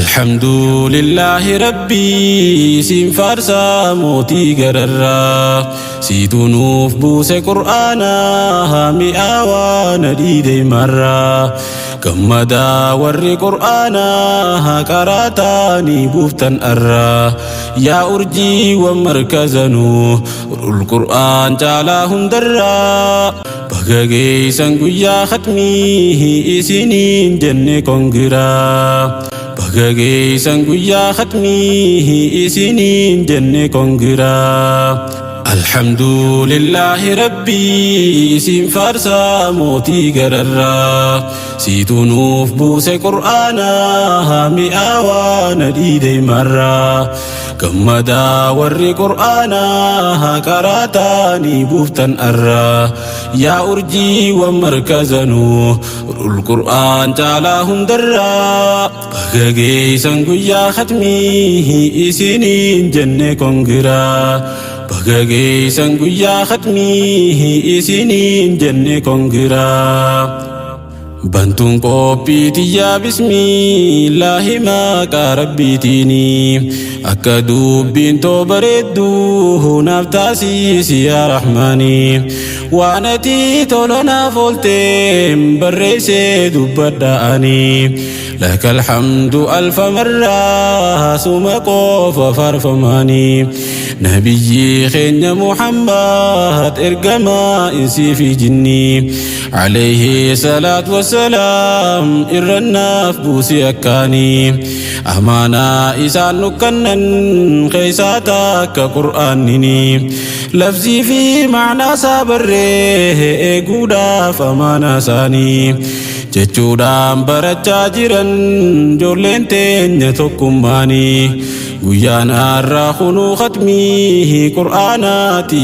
Alhamdulillaahi Rabbii siin faarsaa mootii gararraa siitu nuuf buuse qur'aanaa mi'aawaa nadhii deemarraa gammadaa warri qur'aanaa qaraataanii buuftan arraa yaa urjiiwwan markazanuu ul qur'aan caalaa hundarraa baga geessan guyyaa khatmii isiniin jenne congra. Baga geessan guyyaa khatmii isiniin jenne congra. Alhamdulillaahi Rabbii siin faarsaa mootii gararraa siitu nuuf buuse qur'aanaa mi'aawaa nadhii deemarraa gammadaa warri qur'aanaa qaraataanii buuftan arraa yaa urjiiwwan markazanuu ul qur'aan caalaa hundarraa baga geessan guyyaa khatmii isiniin jenne congra. Baga geessan guyyaa khatmii isiniin jenne congra. Bantuun qophii tiyyaa bismillaahi maqaa rabbiitiini akka dubbiin too bareedduu naaf taasisi yaa rahmaani waan ati tola naaf oolteen barreessee dubbadha ani لك الحمد ألف مرة suma qofa faarfamaanii nabiyyi keenya Muhammad ergamaa insii fi jinnii عليه الصلاة والسلام irrannaaf buusi akkaanii amaanaa isaan nukkannan keessaa takka qur'aannini lafzii fi macnaa isaa barree eeguudhaaf amaanaa isaanii jechuudhaan barachaa jiran ijoolleen teenya tokkummaanii guyyaan har'aa kunuu khatmii qur'aanaati.